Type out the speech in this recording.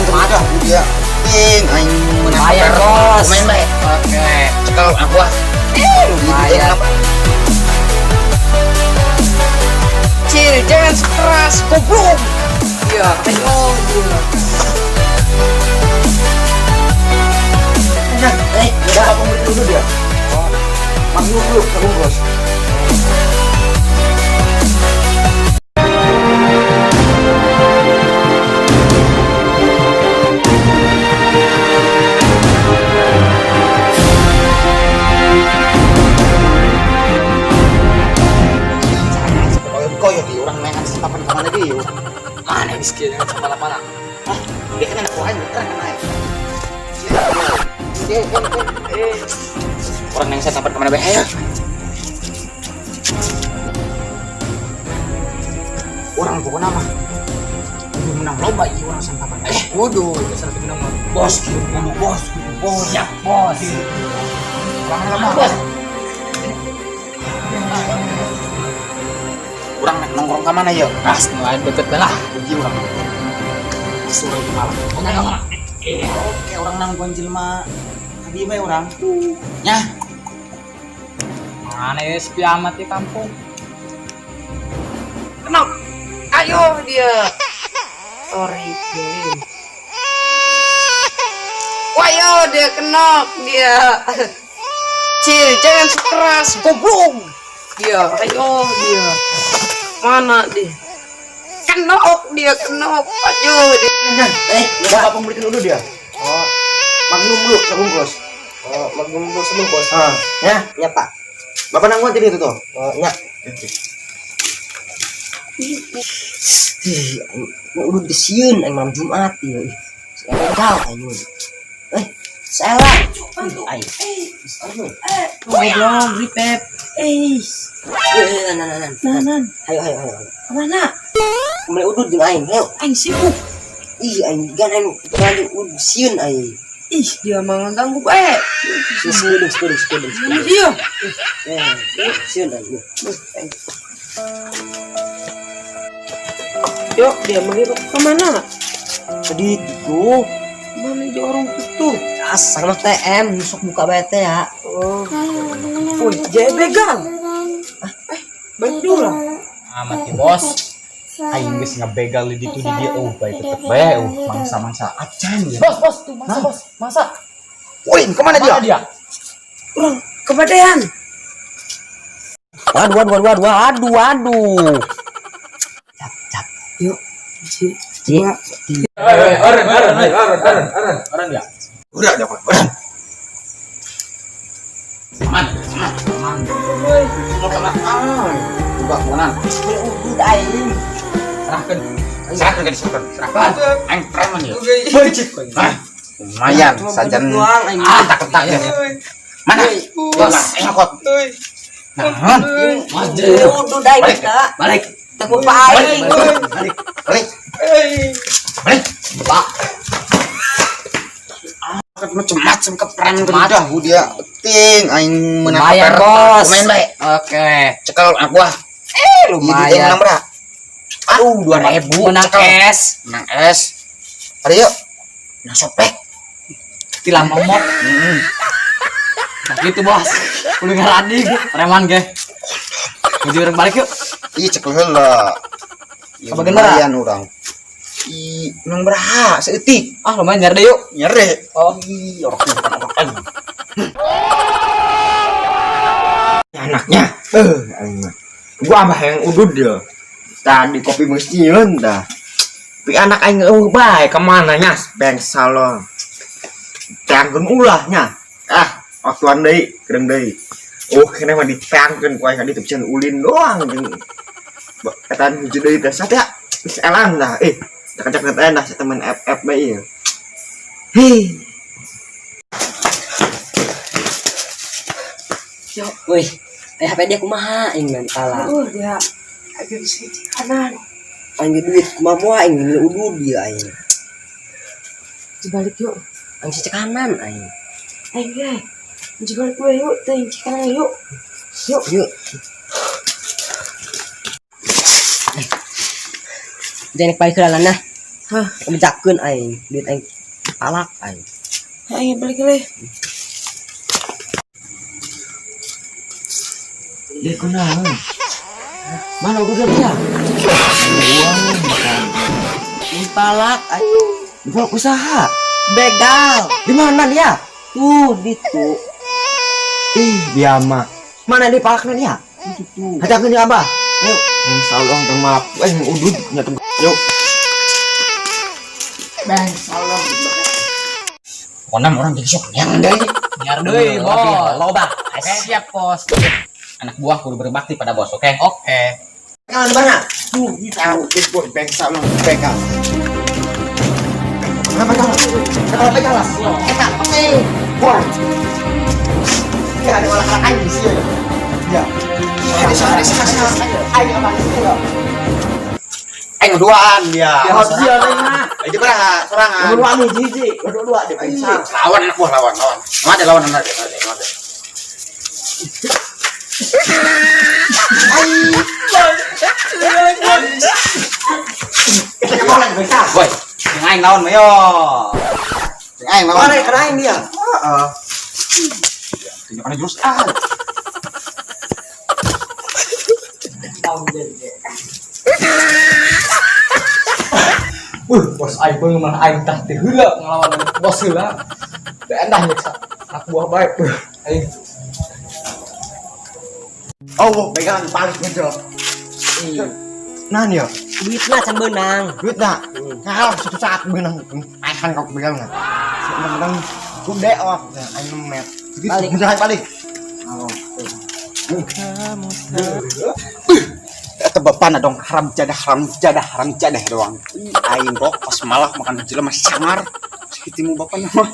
Macam dia. Ting aing menang. Lumayan, Bos. Main bae. Oke. Cekel aku ah. Lumayan. Cil, jangan sekeras, goblok. Iya, ayo dia. Nah, udah aku beli dulu dia. Oh. Magnum dulu, sebungkus. Koyo di orang mainan sepapan kemana dia? Mana miskin yang sama mana? Ah, dia kan anak orang keren kan naik. Orang yang saya sampai kemana be? Ayo. Orang pokoknya mah kudu menang loba ieu orang santapan. Kudu, dasar menang mah. Bos, kudu bos, kudu bos. Siap, Bos. Orang lama Bos. Orang naik nongkrong ke mana ya? Ah, lain deket lah. Pergi orang. Sore di malam. Mana mana? Oke, orang nangguan jelema. Tadi bae orang. Nyah, Mana ya sepi amat di kampung. Kenok. Ayo dia. Sorry, dia. Wayo dia kenok dia. Cil, jangan sekeras, goblok. Dia, ayo dia. Mana dia? Kenok dia, kenok. Ayo dia. Udah aku beliin dulu dia. Oh, Magnum dulu sebungkus. oh, magnum dulu sebungkus. Ah, ya. Ya, Pak. Bapak nangguan tadi itu tuh. Oh, ya. Ih, aing udah disieun aing malam Jumat ieu. Ih, salah aing. Eh, salah. Ih, aing. Goblok, ripep. Eh, eh, nan, nan, nan. Nah, Hayo, hayo, hayo. kemana? Mulai udud jeung aing, hayo. Aing sibuk. Ih, aing gan aing lagi udud sieun aing. Ih, dia mah ngeganggu bae. Sepuluh, sepuluh, sepuluh, sepuluh. Iya. Eh, sieun aing. Yuk, dia menghirup kemana? Tadi itu Mana di orang tuh? asal mah TM nusuk buka bae teh ya. Oh. Wih, jaya begal. Eh, balik dulu lah. Amat ya, Bos. Aing geus ngabegal di ditu di dia bae tetep bae Mangsa-mangsa acan ya. Bos, bos, tuh masa, Bos. Masa? Woi, kemana dia? Mana dia? Orang kebadean. Waduh, waduh, waduh, waduh, waduh. Cap, cap. Yuk, Ci. Ci. Coba. Oren, oren, oren, oren, oren, oren dia. Udah, udah, udah. Aman, aman, aman. Mau kemana? Ah, buka kemana? Mulai udud aing. Serahkan. Serahkan ke serahkan. Serahkan. Aing preman ya. Becik. Hah? Lumayan, Cuma sajan. udud doang aing. Ah, tak ketak ya. Mana? Bos. Aing kot. Nah, Maju. Udud aing Balik. kita. Balik. Takut pak aing. Balik, balik, balik. Pak. Macem-macem ke preman ke Macem. dah dia. Ting aing menang. Lumayan, Bos. Main bae. Oke. Cekel aku ah. Lumayan. Menang berapa? Aduh, 2000. Menang Cekel. es. Menang es. Ada yuk. Nah, sopek. Tilang momok. Hmm. Nah gitu, Bos. Kudu ngaradi preman ge. Maju orang balik yuk. Ih, cekel heula. Ya, Kabageun berapa? lumayan urang. Ih, menang berapa? Seeutik. Ah, lumayan nyari deh yuk. Nyere. Oh. Ih, orang bukan orang aing. Anaknya aing mah. Gua abah yang udud dia tadi kopi mestiun dah tapi anak aing eueuh bae kemana nya bengsa lo tangkeun ulahnya ah waktuan deui kereung deui oh kena mah ditangkeun ku aing ditu pisan ulin doang jeung katan hiji deui teh sat ya geus elang dah cak-cak teh dah temen FF bae ieu hei. Wih, HP dia kumaha aing nan kalah. Oh, dia agak sisi kanan. Aing ge duit kumaha moal aing beli udud dia aing. Balik yuk. Aing sisi kanan aing. Aing ge. Balik gue yuk, teh kanan yuk. Yuk, yuk. Jangan balik ke dalam nah. Hah? Kebijakeun aing, duit aing palak aing. Ayo balik le. Dia kunaon? Mana udah dia? Uang makan. Palak aing. Buat usaha. Begal. Di mana dia? Tuh ditu. Ih, dia mah. Mana di palakna dia? Itu tuh. Hajakeun dia abah. Ayo. Yang salah tong malak. Eh, udud nya tong. Yuk. Bang, salah. Pokoknya orang jadi sok yang deui. Biar deui, bos. Loba. Oke, siap, bos. Anak buah kudu berbakti pada bos, oke? Oke. Jangan di mana? Tuh, tahu boy bangsa lo begal. Kenapa kalah? Kenapa begal lah? Eta, eh. Boy. Ya ada malah kalah aing di sini. Ya. Ada sana sana. Aing apa sih lo? Aing duaan dia. Oh, dia mah. Aing beraha sorangan. Dua nih jiji, dua dua dia bangsa. Lawan anak buah lawan, lawan. Mau ada lawan ada, ada, ada. Kita boleh bangsa. Boy, jeung aing lawan mah yo. Jeung aing lawan. Mana kena aing dia? Heeh. Tunjukkan jurus ah. Bos aing beung mah aing tah teu heula ngelawan bos heula. Teu endah nyiksa anak buah baik. Aing. Oh, begal balik ngejok. Nah nih ya, Duitna can beunang. duit nak. Kalau suatu saat benang, akan kau begal nggak? Menang, gede oh, aing met. Balik. Balik. Balik. Eta bapana dong haram jadah haram jadah haram jadah doang. Aing kok pas malah makan jelema sangar. Sakitimu bapana mah.